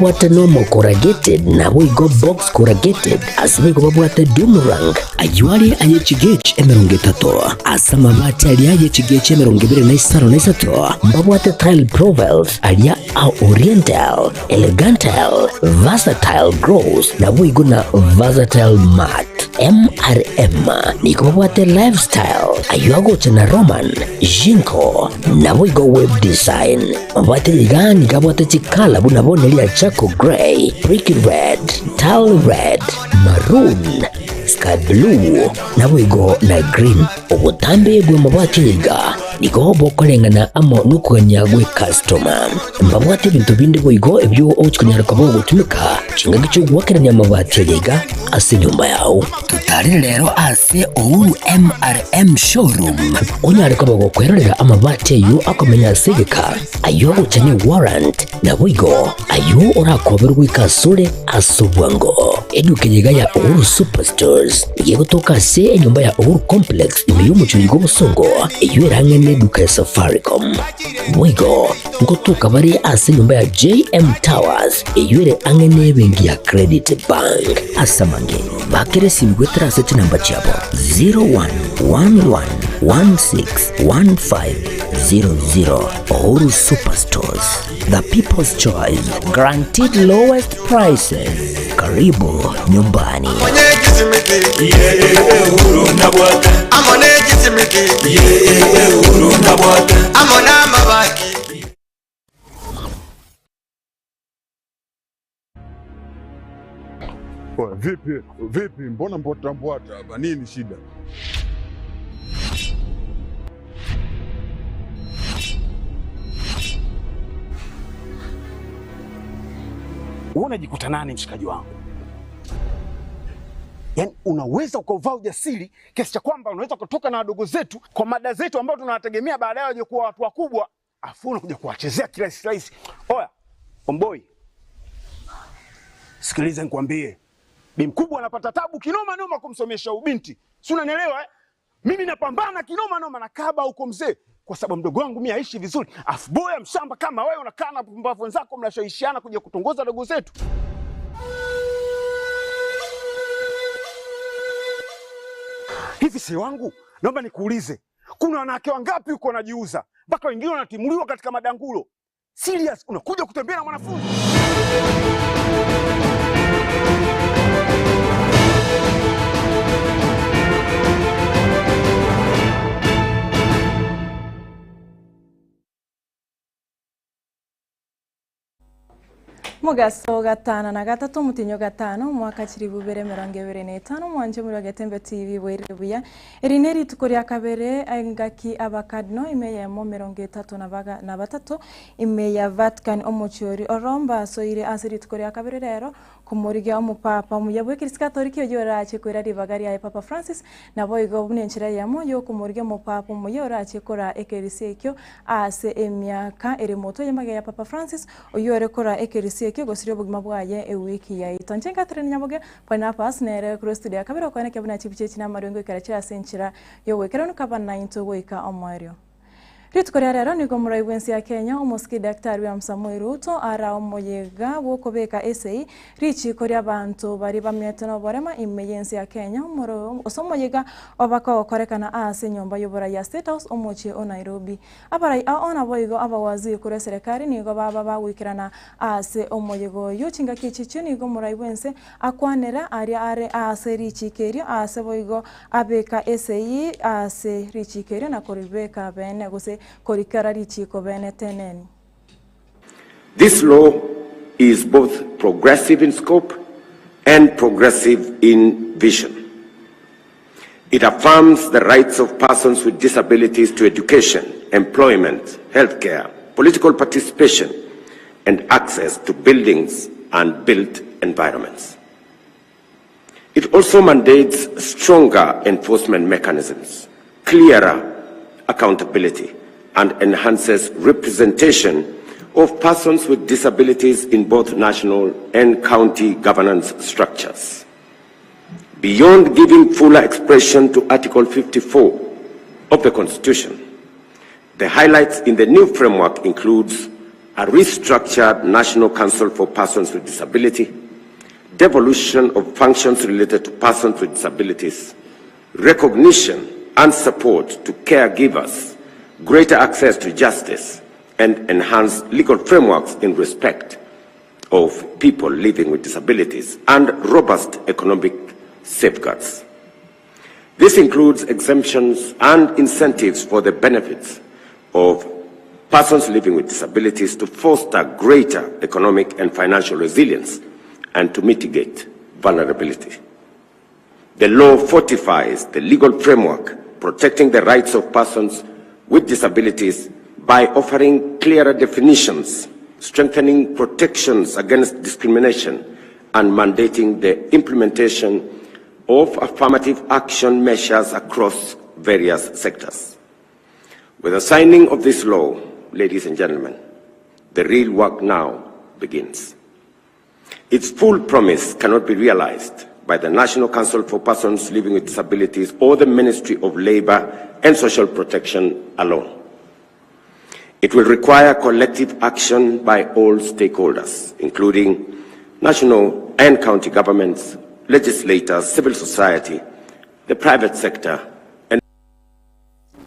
Babwate nomo corrugated naboigo box corrugated, ase boigo babwate doomerang. Ayio are aye chigauge 30, ase amabati aria aye chigauge 25 na isato, mbabwate tile profiles aria a oriental, elegantile, versatile gloss, naboigo na versatile matte. MRM nigo babwate lifestyle, ayio agocha na Roman, Jinko, naboigo web design. Mabwate iga nigo abwate chikala buna bono ria charcoal grey, brick red, tile red, maroon, sky blue, naboigo na green. Obotambe bw'amabati aya iga nigo bokoreng'ana amo nokogania gw'ecustoma. Mbabwate ebinto binde boigo ebio ogochi konyara koba ogotumeka chingaki chi'ogoakerania amabati aya iga ase enyomba yao. Totarire rero ase Uhuru MRM Showroom onyare koba gokwerorera amabati ayio akomenya ase egeka, ayio agocha ne warrant, naboigo ayio orakoberwe goika asore ase obwango. Eduka eye iga ya Uhuru Superstores nigo egotoka ase enyomba ya Uhuru Complex ime y'omochie oyo bw'obosongo eyio ere ang'e neduka ya Safaricom. Boigo ngotoka bare ase enyomba ya JM Towers eyio ere ang'e nebenki ya Credit Bank. Ase amange, bakera esimi goetera ase chinamba chiabo 0111161500. Uhuru Superstores, the people's choice, guaranteed lowest prices. Karibu nyumbani. Oya, vipi vipi, mbona mbwata mbwata hapa, nini shida? Wewe unajikuta nani mshikaji wangu? Yaani unaweza ukauvaa ujasiri kiasi cha kwamba unaweza kutoka na wadogo zetu kwa mada zetu ambao tunawategemea baadaye waje kuwa watu wakubwa, afu unakuja kuwachezea kirahisi rahisi. Oya, omboi, sikiliza nikwambie, bi mkubwa anapata tabu kinoma noma kumsomesha ubinti, si unanielewa eh? Mimi napambana kinoma noma na kaba huko mzee, kwa sababu mdogo wangu mimi aishi vizuri, afu boya mshamba kama wewe unakaa na pumbavu wenzako mnashawishiana kuja kutongoza dogo zetu. Hivi si wangu, naomba nikuulize, kuna wanawake wangapi huko wanajiuza mpaka wengine wanatimuliwa katika madangulo? Serious, unakuja kutembea na mwanafunzi? Mogaso gatano na gatato omotienyi o gatano omwaka chilifu ibere emerongo ebere na etano omwanche omorero Getembe TV bwairire buya. Eri nerituko ria kabere engaki abakardinal ime eyemo emerongo etato na baga na batato ime ya Vatican omochie oria oro mbasoire ase rituko ria kabere rero komorigia omopapa omuya bw'ekerisi Katoliki oyio orache koira ribaga riaye Papa Francis naboigo buna enchera eyemo yokomorigia omopapa omuya orache koraa ekerisi ekio ase emiaka ere motwe y'embaga ya Papa Francis Oyio ore koraa ekerisio ekio gosiria obogima bwaye ewiki yaito. Inche Catherine Nyaboge, Barnabas nere korwa estudio ya kabere okoenekia buna chibicha echi namarwe ngoikera chire ase enchera y'ogoikeranu kaba naintwe goika omoerio. Rituko ria rero nigo omorai bw'ense ya Kenya omosike Daktari William Samoei Ruto ara omoyega bw'okobeka esei richiko ri'abanto baria bamenyete noborema ime y'ense ya Kenya omoro ase omoyega obaka ogokorekana ase enyomba y'oborai ya State House omochie o Nairobi. Abarai ao naboigo abawaziri korwa eserekari nigo baba bagoikerana ase omoyega oyio. Chingaki echi echio nigo omorai bw'ense akwanera aria are aase richiiko erio, aase boigo abeka esegi ase richiiko erio na koribeka bene, gose korikera richiiko bene teneni. This law is both progressive in scope and progressive in vision. It affirms the rights of persons with disabilities to education, employment, healthcare, political participation, and access to buildings and built environments. It also mandates stronger enforcement mechanisms, clearer accountability, and enhances representation of persons with disabilities in both national and county governance structures. Beyond giving fuller expression to Article 54 of the Constitution, the highlights in the new framework includes a restructured National Council for Persons with Disability, devolution of functions related to persons with disabilities, recognition and support to caregivers, greater access to justice, and enhanced legal frameworks in respect of people living with disabilities, and robust economic safeguards. This includes exemptions and incentives for the benefits of persons living with disabilities to foster greater economic and financial resilience and to mitigate vulnerability. The law fortifies the legal framework protecting the rights of persons with disabilities by offering clearer definitions, strengthening protections against discrimination, and mandating the implementation of affirmative action measures across various sectors. With the signing of this law, ladies and gentlemen, the real work now begins. Its full promise cannot be realized by the National Council for Persons Living with Disabilities or the Ministry of Labor and Social Protection alone. It will require collective action by all stakeholders, including national and county governments, legislators, civil society, the private sector, and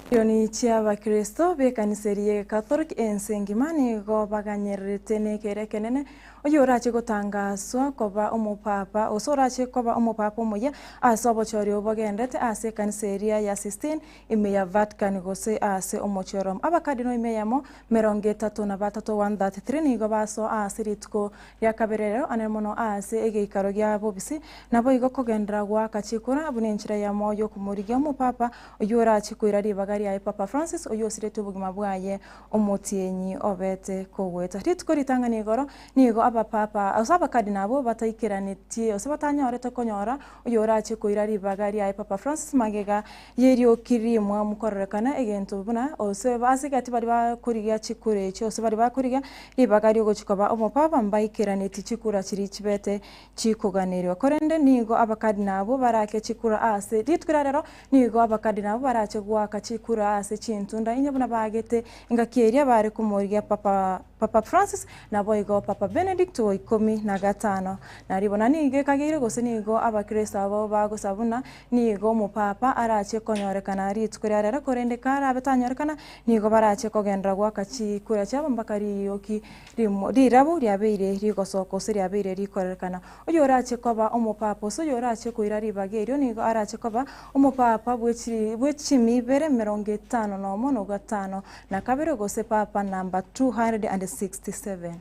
Chimilioni chi'Abakristo b'ekanisa eria y'Egekatholiki ense engima nigo baganyererete nekero ekenene oyorache gotangaswa koba omopapa gose orache koba omopapa omoyia ase obochori obo bogenderete ase ekanisa eria ya Sistine ime ya Vatican gose ase omochie o Rome. Abakadino ime eyemo 32 133 nigo basoa ase rituko ria kabere rero ane mono ase egeikaro gia bobisi naboigo kogenderera goaka chikura buna enchera eyemo y'okomorigia omopapa Oyio orache koira ribaga riaye Papa Francis, oyio osiretie obogima bwaye omotienyi obete kogoeta. Rituko ritang'ani igoro nigo abapapa gose abakadinal abwo bataikeranetie gose batanyorete konyora oyio orache koira ribaga riaye Papa Francis magega y'erioki rimwamu kororekana egento buna gose ase egati baria bakorigia chikura echio gose baria bakorigia ribaga riogochia koba omopapa mbaikeranetie chikura chiria chibete chikoganerigwa. Korende nigo abakadinal abwo barake chikura ase rituko ria rero Nigo abakadinal abwo barache goaka chikura ase chintunda inye buna baagete engaki eria bare komorigia Papa, Papa Francis, naboigo Papa Benedict wa ikomi na gatano. Na ribono nigo ekageire gose nigo abakristo abo bagosaba buna nigo omopapa arache konyorekana rituko ria rero korende karabe tanyorekana nigo barache kogenderera goaka chikura chiabo mpaka rioki rimo rirabu riabeire rigosoka gose riabeire rikorerekana. Oyorache koba omopapa, gose oyorache koira ribaga erio, nigo arache koba omopapa bwe chimibere 51 na gatano na kabere, gose papa number 267.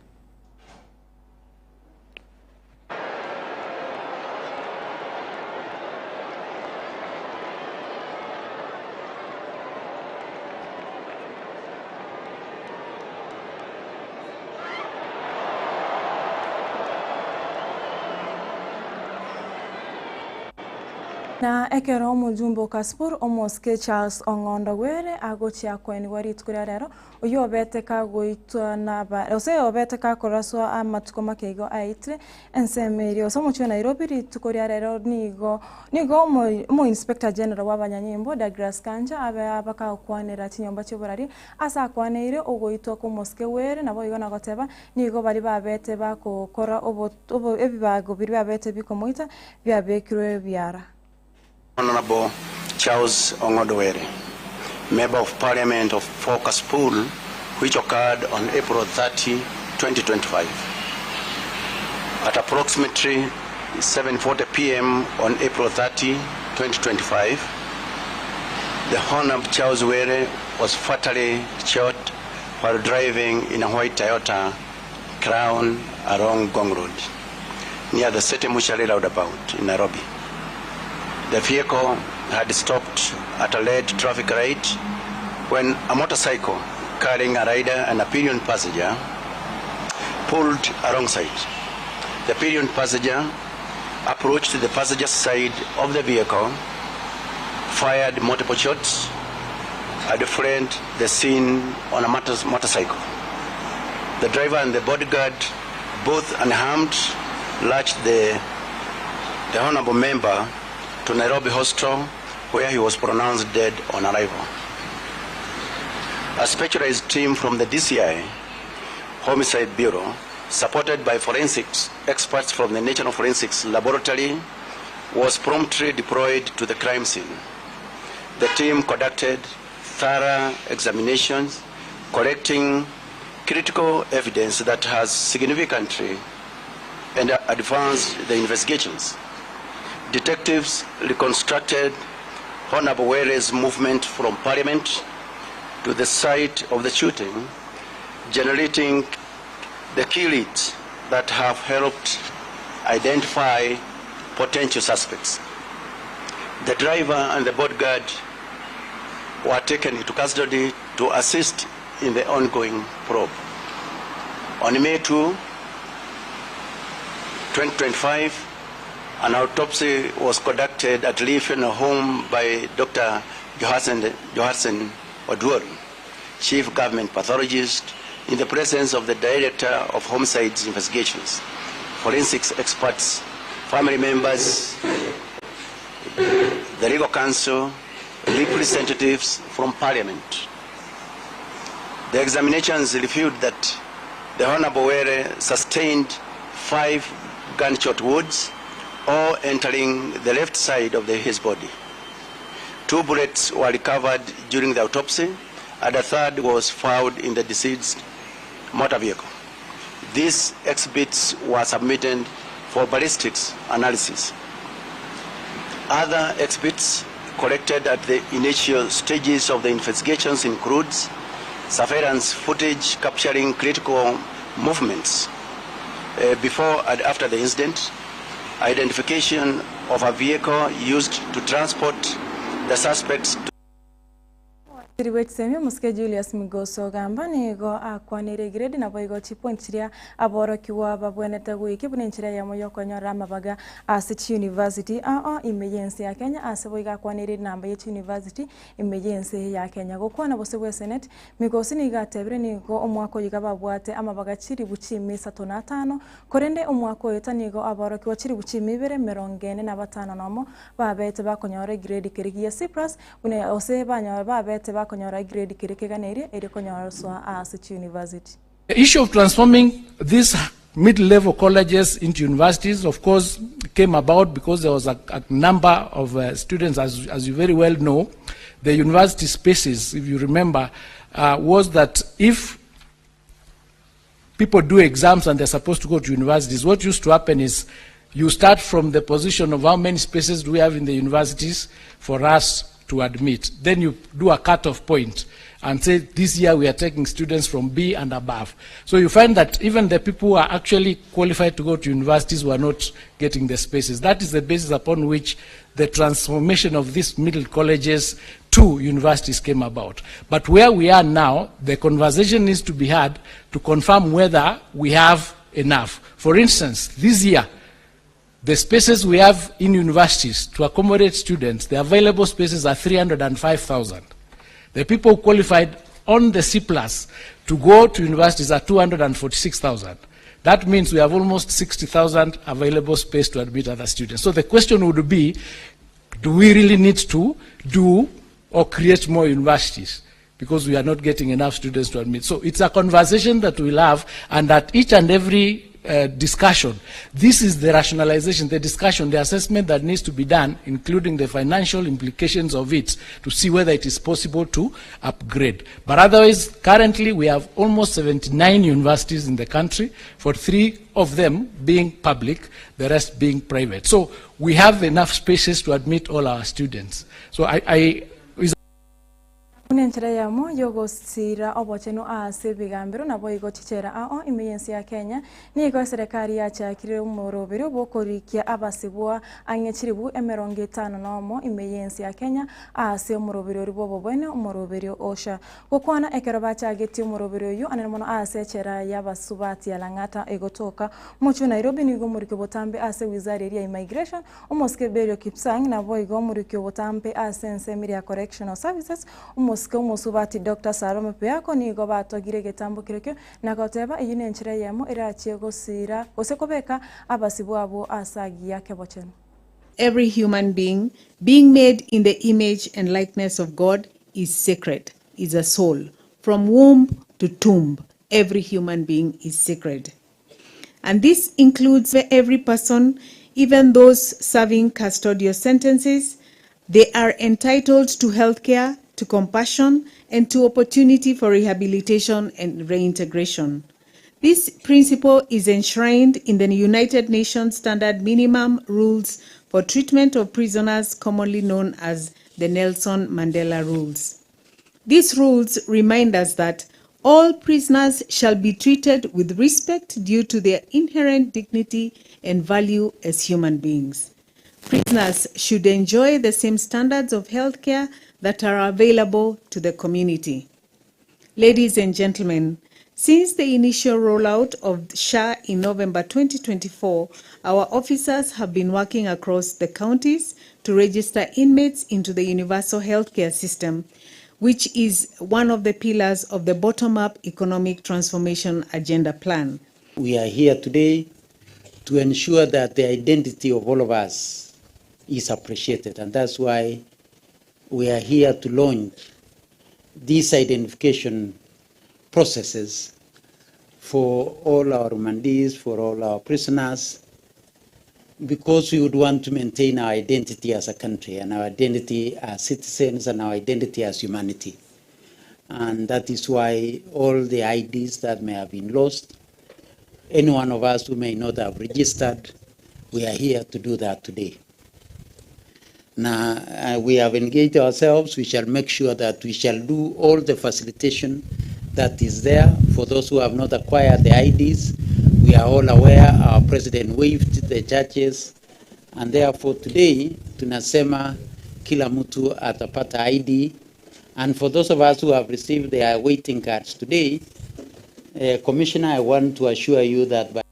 Na ekero omojumbe o Kasipul, omosike Charles Ong'ondo Were, agochia koenigwa rituko ria rero, oyio obete kagoitwa naba gose obete kakoraswa amatuko makeigo aitire ensemo eria gose omochie o Nairobi rituko ria rero nigo nigo omo omo-inspector general bw'abanyanyimbo Douglas Kanja abe abakagokwanera chinyomba chi'oborari Ase akwaneire ogoitwa kw'omosike Were, naboigo nagoteba, Nigo baria babete bagokora ebibago biria biabete bikomoita biabekirwe ebiara. Honourable Charles Ong'ondo Were, Member of Parliament of for Kasipul which occurred on April 30, 2025. At approximately 7:40 pm on April 30, 2025, the Hon. Charles Were was fatally shot while driving in a white Toyota Crown along Ngong Road near the City Mortuary roundabout in Nairobi. The vehicle had stopped at a red traffic light when a motorcycle carrying a rider and a pillion passenger pulled alongside. The pillion passenger approached the passenger side of the vehicle, fired multiple shots, and fled the scene on a motorcycle. The driver and the bodyguard, both unharmed, lurched the, the honorable member to Nairobi Hospital, where he was pronounced dead on arrival. A specialized team from the DCI Homicide Bureau, supported by forensics experts from the National Forensics Laboratory, was promptly deployed to the crime scene. The team conducted thorough examinations, collecting critical evidence that has significantly and advanced the investigations. Detectives reconstructed Honorable Were's movement from Parliament to the site of the shooting, generating the key leads that have helped identify potential suspects. The driver and the bodyguard were taken into custody to assist in the ongoing probe. On May 2, 2025, an autopsy was conducted at Lee Funeral Home by Dr. Johansen, Johansen Oduor, Chief Government Pathologist, in the presence of the Director of Homicides Investigations, forensics experts, family members, the legal counsel, representatives from Parliament. The examinations revealed that the Honorable Were sustained five gunshot wounds, all entering the left side of the, his body. Two bullets were recovered during the autopsy, and a third was found in the deceased motor vehicle. These exhibits were submitted for ballistics analysis. Other exhibits collected at the initial stages of the investigations includes surveillance footage capturing critical movements before and after the incident, identification of a vehicle used to transport the suspects Omowaziri bw'echisemi omosike Julius Migos Ogamba nigo akwanire egrade naboigo chipoint chiria aborokigwa babwenerete goikia buna enchera eyemo yokonyorera amabaga ase chiuniversity ao ime y'ense ya Kenya ase boigo akwanire enamba ye chiuniversity ime y'ense ya Kenya. Gokwana bosio bwe Senate, Migosi nigo atebire nigo omwaka oyo iga babwate amabaga chilifu chiimi isato na atano korende omwaka oyo tanigo aborokigwa chilifu chiimi ibere emerongo ene na batano nomo babete bakonyora egrade keria gia C plus buna gose banyora babete bakonyora egrade keria keganerie erio konyoroswa ase chiuniversity. The issue of transforming these mid-level colleges into universities, of course, came about because there was a, a number of uh, students, as, as you very well know. The university spaces, if you remember, uh, was that if people do exams and they're supposed to go to universities, what used to happen is you start from the position of how many spaces do we have in the universities for us to admit. Then you do a cutoff point and say this year we are taking students from B and above. So you find that even the people who are actually qualified to go to universities were not getting the spaces. That is the basis upon which the transformation of these middle colleges to universities came about. But where we are now, the conversation needs to be had to confirm whether we have enough. For instance, this year, the spaces we have in universities to accommodate students, the available spaces are 305,000. The people qualified on the C plus to go to universities are 246,000. That means we have almost 60,000 available space to admit other students. So the question would be, do we really need to do or create more universities? Because we are not getting enough students to admit. So it's a conversation that we'll have, and at each and every discussion, this is the rationalization, the discussion, the assessment that needs to be done, including the financial implications of it, to see whether it is possible to upgrade. But otherwise, currently we have almost 79 universities in the country, for three of them being public, the rest being private. So we have enough spaces to admit all our students. So I, I is Buna enchera eyemo y'ogosira obochenu ase ebigambero naboigo chichera ao ime y'ense ya Kenya, nigo eserekari yachakire omoroberio bw'okorikia abasibwa ang'e chilifu emerongo etano nomo ime y'ense ya Kenya ase omoroberio oria bw'obobwene omoroberio o SHA. Gokwana ekero bachagetie omoroberio oyio anene mono ase echera y'abasubati ya Lang'ata egotoka mochie o Nairobi nigo omoriki obotambe ase wizara eria ya Immigration omosike Belio Kipsang naboigo omoriki obotambe ase ensemo eria ya Correctional Services omosike omosubati Dr. Salome Beako nigo batogire egetambo kerekio na goteba eyio nenchera eyemo erachie gosira gose kobeka abasibwa abwo ase agiya kebochenu. Every human being, being made in the image and likeness of God, is sacred, is a soul. From womb to tomb, every human being is sacred. And this includes every person, even those serving custodial sentences. They are entitled to health care, to compassion, and to opportunity for rehabilitation and reintegration. This principle is enshrined in the United Nations Standard Minimum Rules for Treatment of Prisoners, commonly known as the Nelson Mandela Rules. These rules remind us that all prisoners shall be treated with respect due to their inherent dignity and value as human beings. Prisoners should enjoy the same standards of health care that are available to the community. Ladies and gentlemen, since the initial rollout of SHA in November 2024, our officers have been working across the counties to register inmates into the universal healthcare system, which is one of the pillars of the bottom-up economic transformation agenda plan. We are here today to ensure that the identity of all of us is appreciated, and that's why we are here to launch these identification processes for all our remandees, for all our prisoners, because we would want to maintain our identity as a country and our identity as citizens and our identity as humanity. And that is why all the IDs that may have been lost, any one of us who may not have registered, we are here to do that today. Now, we have engaged ourselves. We shall make sure that we shall do all the facilitation that is there for those who have not acquired the IDs. We are all aware our president waived the charges, and therefore today tunasema kila mtu atapata ID. And for those of us who have received their waiting cards today, Commissioner, I want to assure you that by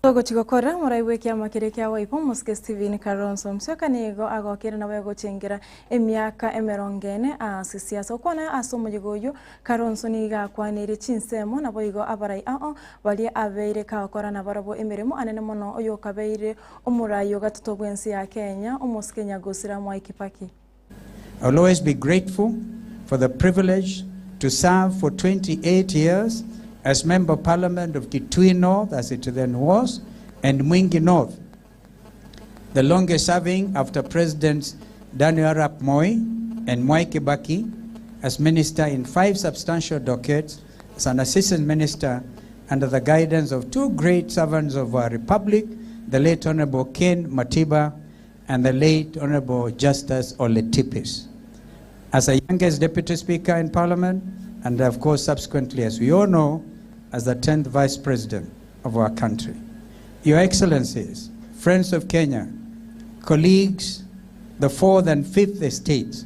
Togochi gokora morai bwe ekiama keria kia Wiper omosike Stephen Kalonzo Musyoka nigo agokire nabo egochengera emiaka emerongo ene ase siasa. Okwana ase omoyega oyio Kalonzo nigo akwaneire chinsemo naboigo abarai ao baria abeire kagokora nabarabwo emeremo anene mono oyokabeire omorai ogatoto bwensi ya Kenya omosike Nyagosira Mwai Kibaki. I'll always be grateful for the privilege to serve for 28 years as Member of Parliament of Kitui North, as it then was, and Mwingi North, the longest serving after Presidents Daniel Arap Moi and Mwai Kibaki as minister in 5 substantial dockets, as an assistant minister under the guidance of 2 great servants of our republic, the late Honorable Ken Matiba and the late Honorable Justus Ole Tipis. As the youngest deputy speaker in parliament, and of course subsequently, as we all know, as the 10th vice president of our country. Your Excellencies, friends of Kenya, colleagues, the 4th and 5th estates,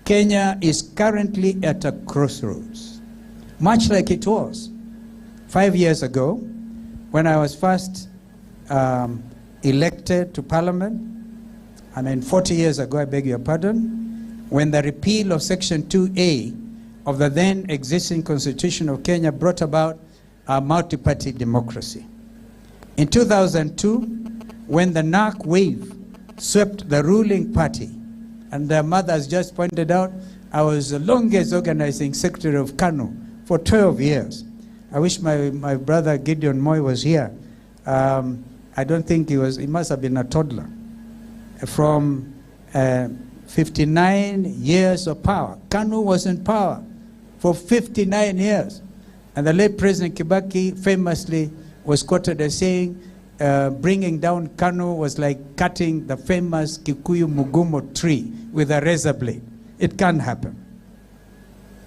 Kenya is currently at a crossroads, much like it was 5 years ago when I was first elected to parliament, I mean 40 years ago, I beg your pardon, when the repeal of Section 2A of the then existing Constitution of Kenya brought about a multi-party democracy. In 2002, when the NARC wave swept the ruling party, and their mothers just pointed out, I was the longest organizing secretary of KANU for 12 years. I wish my brother Gideon Moi was here. I don't think he was, he must have been a toddler. From 59 years of power. KANU was in power for 59 years. And the late President Kibaki famously was quoted as saying, bringing down KANU was like cutting the famous Kikuyu Mugumo tree with a razor blade. It can't happen.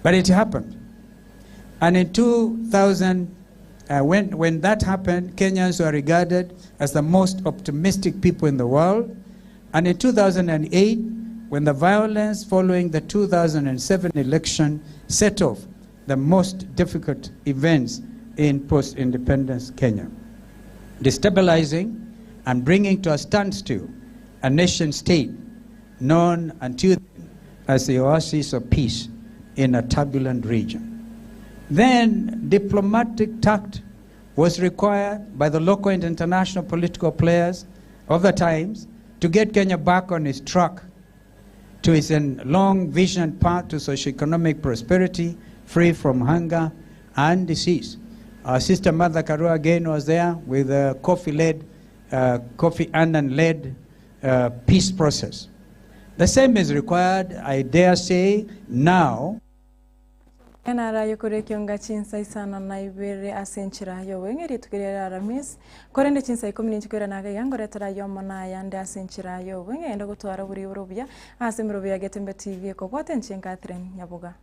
But it happened. And in 2000, when that happened, Kenyans were regarded as the most optimistic people in the world. And in 2008, when the violence following the 2007 election set off the most difficult events in post-independence Kenya, destabilizing and bringing to a standstill a nation state known until then as the oasis of peace in a turbulent region. Then diplomatic tact was required by the local and international political players of the times to get Kenya back on its track to its long vision path to socioeconomic prosperity, free from hunger and deceased. Our sister Martha Karua again was there with the Kofi-led, Kofi Annan-led peace process. The same is required, I dare say, now. Enara y'okorua ekionga chinsa isano na ibere ase enchera y'obweng'e rituko riria Aramisi, korende chinsa ikomi ninche koirana iga iga ngoretera ayio amo na ayande ase enchera y'obweng'e ende gotwara oboriboro obuya ase emerobo ya Getembe TV ekobwata inche Catherine Nyaboga.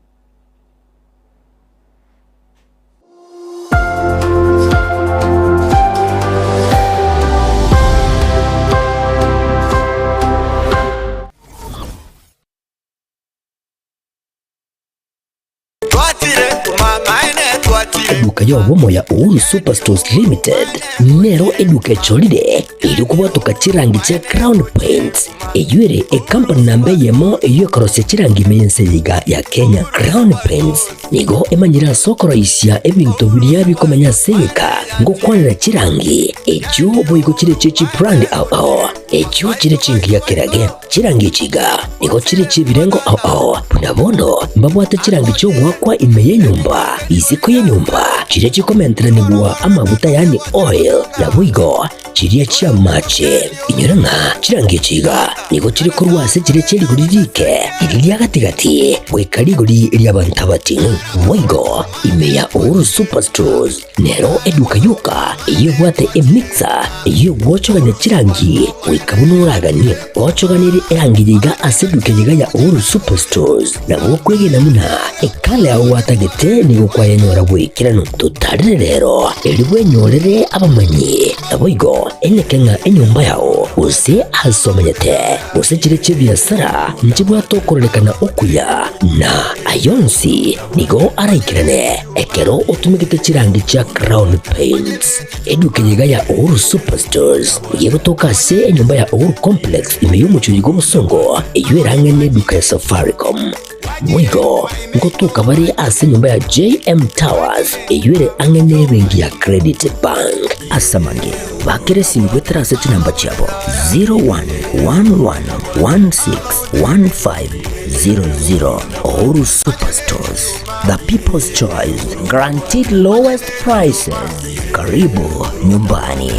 Eduka y'obomo ya Uhuru Superstores Limited nero eduka echorire erio kobwatoka chirangi chia Crown Paints eyio ere ekampani namba eyemo eyio ekorosia chirangi ime y'ense eye iga ya Kenya. Crown Paints nigo emanyire ase okoroisia ebinto biria bikomenya ase egeka ngokwanera chirangi echio boigo chire chie chibrand ao ao echio chire chingiya kerage. Chirangi echi iga nigo chire chi'ebirengo ao ao, buna bono mbabwate chirangi chi'ogoakwa ime y'enyomba, isiko y'enyomba, chiria chikomenteranigwa amaguta yaani oil, naboigo chiria chi'amache. Inyora ng'a chirangi echi iga nigo chire korwa ase chiria chie rigori riike, riria ria gati-gati, goika rigori ri'abanto abating'u. Boigo ime ya Uhuru Superstores Nero eduka yoka eyio ebwate emixer eyio egwochogania chirangi goika buna oraganie. Ochoganirie erangi yiga ase eduka yiga ya Uhuru Superstores nabo okwegena buna ekala yao gwatagete nigo kwayenyora bwaikeranu. Totarere rero erio bwenyorere abamanyi naboigo enyeke ng'a enyomba yao gose ase omenyete gose chire chi'ebiasara nchibwate okororekana okuya na ayonsi Nigo araikerane ekero otumegete chirangi chia Crown Paints. Eduka eye iga ya Uhuru Superstores nigo egotoka ase enyomba ya Uhuru Complex ime y'omochie bw'obosongo eyio ere ang'e n'eduka ya Safaricom. Boigo ngotoka bare ase enyomba ya JM Towers eyio ere ang'e n'ebenki ya Credit Bank. Ase amange, bakera esimi goetera ase chinamba chiabo 0111161500. Uhuru Superstores, the people's choice, guaranteed lowest prices. Karibu nyumbani.